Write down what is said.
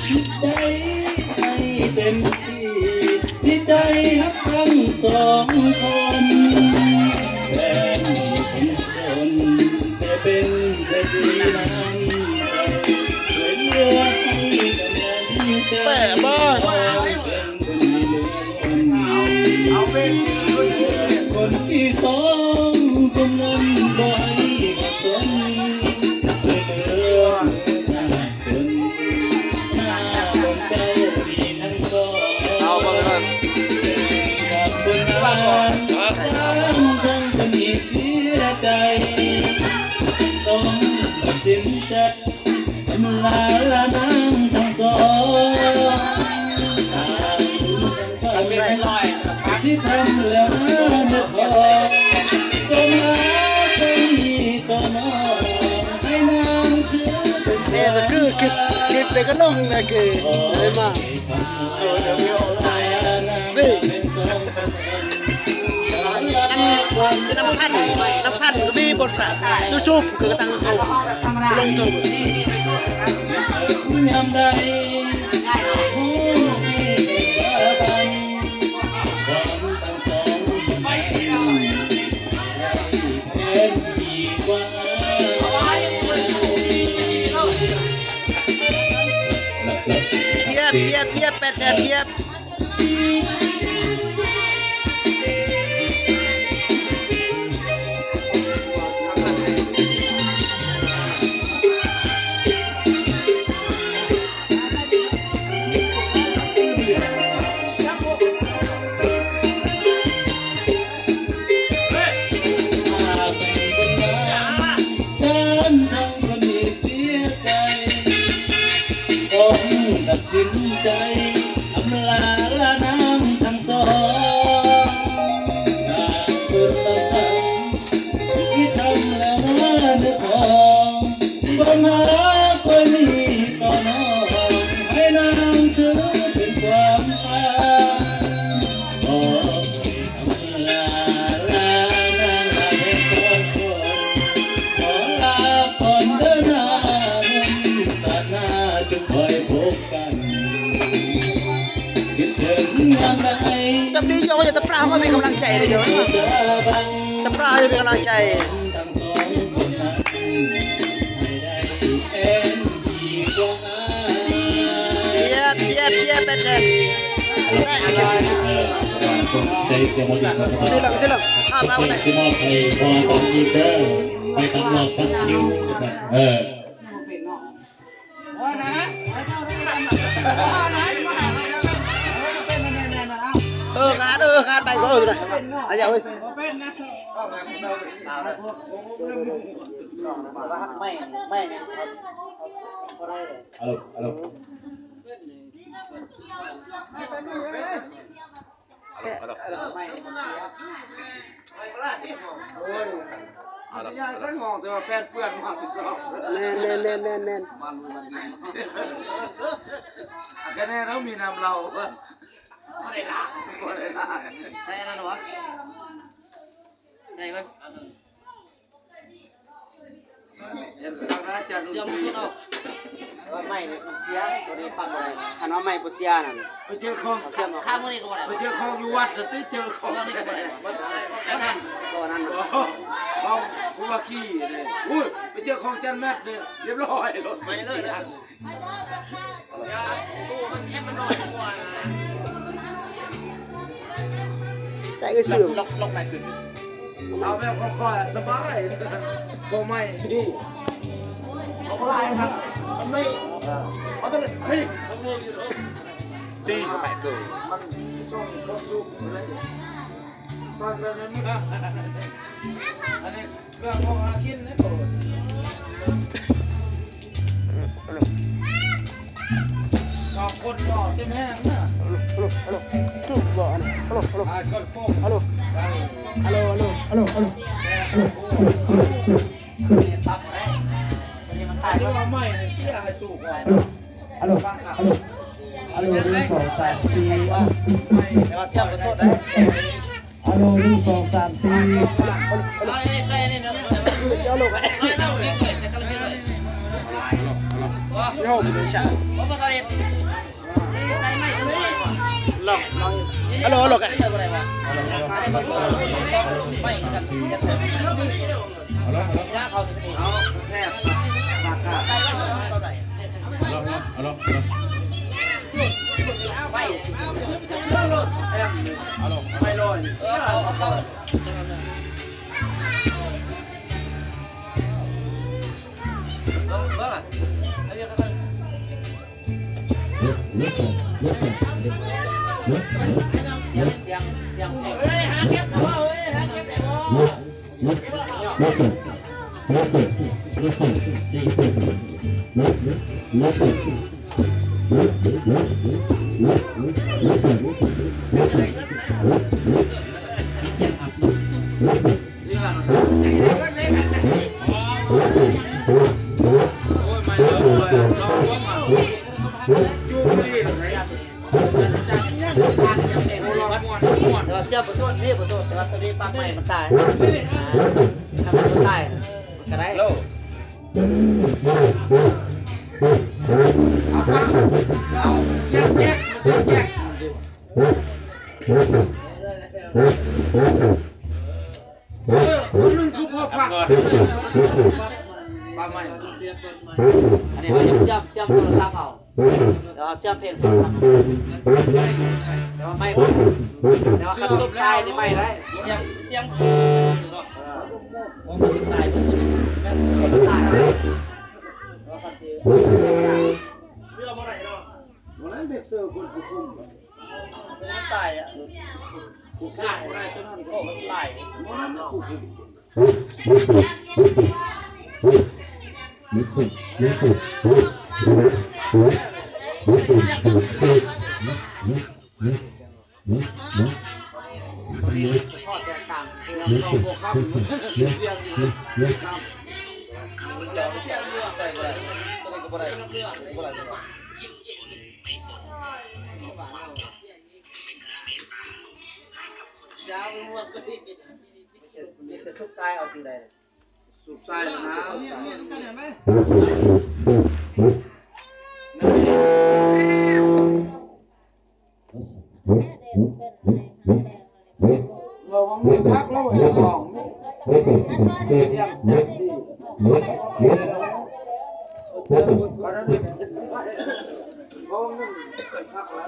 ໃຈໃຫ້ເຕັມທີ່ ມີໃຈຮັກທັງສອງຄົນ ແຕ່ມີຄົນຄົນ ແຕ່ເປັນແຕ່ທີ່ນ້ຳໃຈ ຊ່ວຍເຫຼືອໃຫ້ກຳລັງໃຈ ແປະບໍ່ ເປັນຄົນດີເຫຼືອລ້ນ ເອົາເປັນຄົນທີ່ສອງຄົນນັ້ນບໍ່ໃຫ້ຂັດສົນ ຊ່ວຍເຫຼືອ ເອົາເບິ່ງເບິ່ງ ເອີ ຄືຄລິບ ຄລິບເປັນກະລົງນະ ຄືໄດ້ມາ ນີ້ ລຳພັນ ລຳພັນກໍມີບົດບາດ ຢູທູບກໍຕັ້ງຢູທູບ ລົງຢູທູບ. ຢຽບ ຢຽບ ຢຽບ ແປດແສນ ຢຽບ. ຕັດສິນໃຈອຳລາລານາງທັງສອງ ນາງເກີດມາ ທີ່ທຳແລ້ວນາເນື້ອທອງ ຄວາມຮັກຂ້ອຍມີຕໍ່ນ້ອງ ໃຫ້ນາງຖືເປັນຄວາມຝັນ ຂໍໃຫ້ອຳລາລານາງລາແຕ່ສອງຄົນ ຂໍລາກ່ອນເດີນາເງິນ ຊາດໜ້າຈຶ່ງຄ່ອຍພົບກັນ ຄິດເຖິງຍາມໃດ ຕະປາເຮົາມີກຳລັງໃຈເດ້ ຕະປາເຮົາມີກຳລັງໃຈ. ຢຽບ ຢຽບ ຢຽບ ແປດແສນ ເອີ ເອີ ງານ ເອີ ງານໄປກໍເອີນະ ອາຍາເອີຍ. ອາໂລ ອາໂລ ອາໂລ ອາໂລ ອາໂລ ແມ່ນ ແມ່ນ ແມ່ນ ແມ່ນ ແມ່ນ ຄະແນນເຮົາມີນຳເລົ່າ ບໍ່ໄດ້ລາ ບໍ່ໄດ້ລາ ໃສ່ອັນນັ້ນຫວະ ໃສ່ໄວ້ ເຊື່ອມທຸນເອົາ ໄມ້ນີ້ມັນເສຍ ໂຕນີ້ປັ້ນບໍ່ໄດ້ ຄັນວ່າໄມ້ບໍ່ເສຍນັ້ນ ໄປເຈີຂອງ ເຊື່ອມເອົາ ຂ້າງມື້ນີ້ກໍບໍ່ໄດ້ ໄປເຈີຂອງຢູ່ວັດ ແລ້ວຕິເຈີຂອງ ເຊື່ອມນີ້ກໍບໍ່ໄດ້ ບໍ່ທັນ ບໍ່ນັ້ນ ຂອງຜູ້ວ່າຂີ່ນີ້ ໂອ້ຍ ໄປເຈີຂອງຈັນແມັດນີ້ ລຽບຮ້ອຍໂລດ ໄປເລີຍ. ແຕ່ກໍຊື່ ລັອກ ລັອກໄມ້ຂຶ້ນ ເອົາແບບຄ່ອຍໆ ສະບາຍ ບໍ່ໄໝ້ນີ້ ເອົາບໍ່ຫຼາຍຄັບ ມັນໄມ່ ເອົາຕົວນີ້ ຕີນກໍໄມ້ເກີນ ມັນສົ່ງຄວາມສຸກເລີຍ ຟັງແບບນັ້ນ ອັນນີ້ ເຄື່ອງຂອງຫາກິນເດ້ ສອງຄົນກໍເຕັມແຮງນະ ອາໂລ ອາໂລ ອາໂລ ອາໂລ ອາໂລ ອາໂລ ອາໂລ ອາໂລ ອາໂລ ອາໂລ ອາໂລ ອາໂລ ອາໂລ ອາໂລ ອາໂລ ອາໂລ ອາໂລ ໜຶ່ງ ສອງ ສາມ ສີ່ ອາໂລ ແຕ່ວ່າສຽງຂໍໂທດໄດ້ ອາໂລ ໜຶ່ງ ສອງ ສາມ ສີ່ ອາໂລ ອາໂລ ອາໂລ ອາໂລ ອາໂລ ອາໂລ ອາໂລ ອາໂລ ອາໂລ ອາໂລ ອາໂລ Yo, bisa. Lok, lok. Halo, halo, Kak. Halo, halo. Halo, halo, halo. Halo.ແຕ່ວ່າສຽງບໍ່ໂທດ ນີ້ບໍ່ໂທດ ແຕ່ວ່າໂຕນີ້ປັບໃໝ່ມັນຕາຍ ຖ້າມັນບໍ່ຕາຍ ມັນກໍໄດ້. ສຽງແຈກ ສຽງແຈກ. ເອີ ຄົນໜຶ່ງຄືພໍຟັງ ປາໄມ້ ອັນນີ້ເຮົາຍັງສຽບ ສຽບໂທລະສັບເອົາ ແຕ່ວ່າສຽບເພງໂທລະສັບ ແຕ່ວ່າໄມ້ບໍ່ໄດ້ ແຕ່ວ່າຄັນສົບຊາຍນີ້ໄມ້ໄດ້ ສຽບ ສຽບ ເອີ ຂອງຄົນຕາຍ ແມ່ນຄົນຕາຍ ແຕ່ວ່າຄັນຊິ ເຊື່ອບໍ່ໄດ້ເນາະ ບໍ່ໄດ້ເບກເຊີຄົນຜູ້ຄຸມ ມີແຕ່ສຸກຊາຍເອົາຈັ່ງໃດ ສຸກຊາຍນະ ລະວັງມືພັກລະເວີຍ ລະວັງມືພັກລະ.